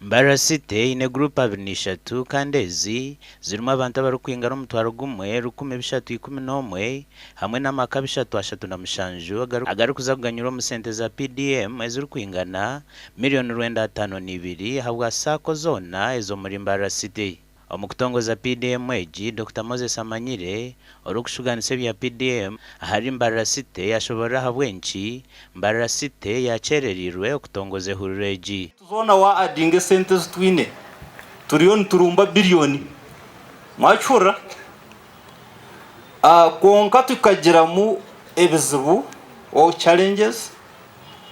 Mbarara City eine guruupu 23 kandi ezi zirimu abantu abarikwingana 1000, 311 hamwe n'amaka 337 agarikuza kuganyirwa omu sente za PDM ezirikwingana miriyoni 952 ahabwa Sacco zoona ez'omuri Mbarara City. Omu kutongoza PDM egi, Dokita Moses Amanyire, orikushugaanisa ebya PDM ahari Mbarara City yashoborora ahabw'enki Mbarara City yakyerereirwe okutongoza ehururu egi. Zoona wa adinga esente ezi twine turiyo niturumba billion mwakihurira? Kwonka tukagiramu ebizibu or challenges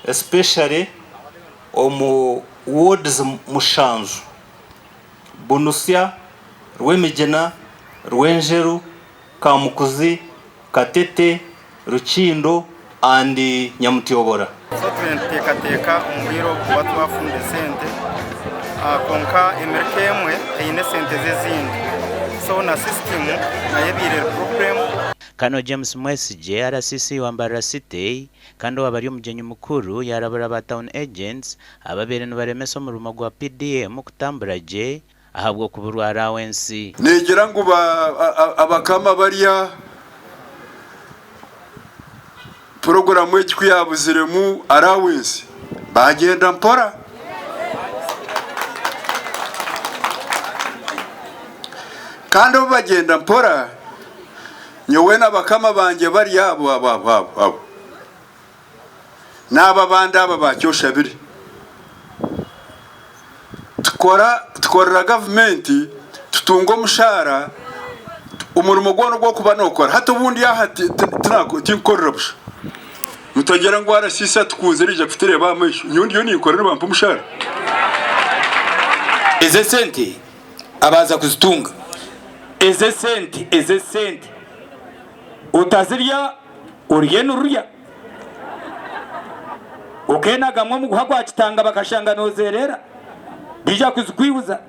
especially omu wards mushanju, Bunusya, Rwemigina, Rwenjeru, Kamukuzi, Katete, Rukindo and Nyamutyobora. So turiyo nituteekateeka omu bwire obu kuba twafunda esente kwonka emirika emwe eine esente z'ezindi so na system nayo ebaire eri problem. Colonel James Mwesigye, RCC wa Mbarara City kandi owaaba ari omugyenyi mukuru yaarabura ba Town Agents ababaire nibaremesa omurimo gwa PDM kutambura gye ahabw'okuburwa allowance. Neegira ngu abakama barya puroguramu egi ku yaabuziremu allowance baagyenda mpora. Kandi obu bagyenda mpora, nyowe na bakama bangye bari abo abo abo abo n'abo abandi abo aba Kyoshabire. Tukora tukorera gavumenti tutunga omushaara omurimo gwona ogu orikuba nookora. Hati obundi aha tinkukorera busha. Mutagira ngu RCC atukunzire aija kutureeba aha maisho. Nyowe ndiyo ninkora nibampa omushaara. Ezi esente abanza kuzitunga. Ezi esente, ezi esente otazirya orye nirurya. Okeenagamu omuguha gwa kitanga bakashanga noozeereera, baija kuzikwihuza.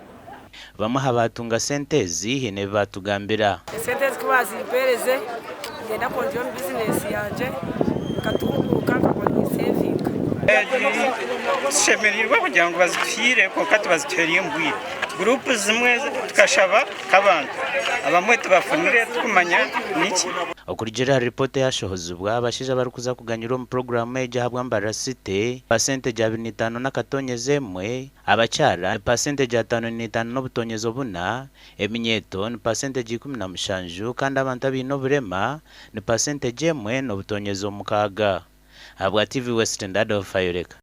Bamwe aha baatunga sente ezi haine ebi baatugambira. Esente ezi ku baazimpeereze niinyenda kwongyera omu bizinesi yangye nkatunguuka nkaguma ninsevinga. Tushemereirwe kugira ngu bazituhaire kwonka tibazituhaire omu bwire. Guruupu zimwe tukashaba nk'abantu abamwe tibafunire tikumanya niki. Okurugiirira ahari ripoota eyashohozibwa, abashaija abarikuza kuganyirwa omu puroguraamu egi ahabwa Mbarara City, pasenteegi 25 n'akatonyeza emwe, abakyara ni pasenteegi 55 n'obutonyezo buna, eminyeeto ni pasenteegi 17 kandi abantu abaine oburema ni pasenteegi emwe n'obutonyezo mukaaga. Ahabwa TV West, Ndadolf Ayoreka.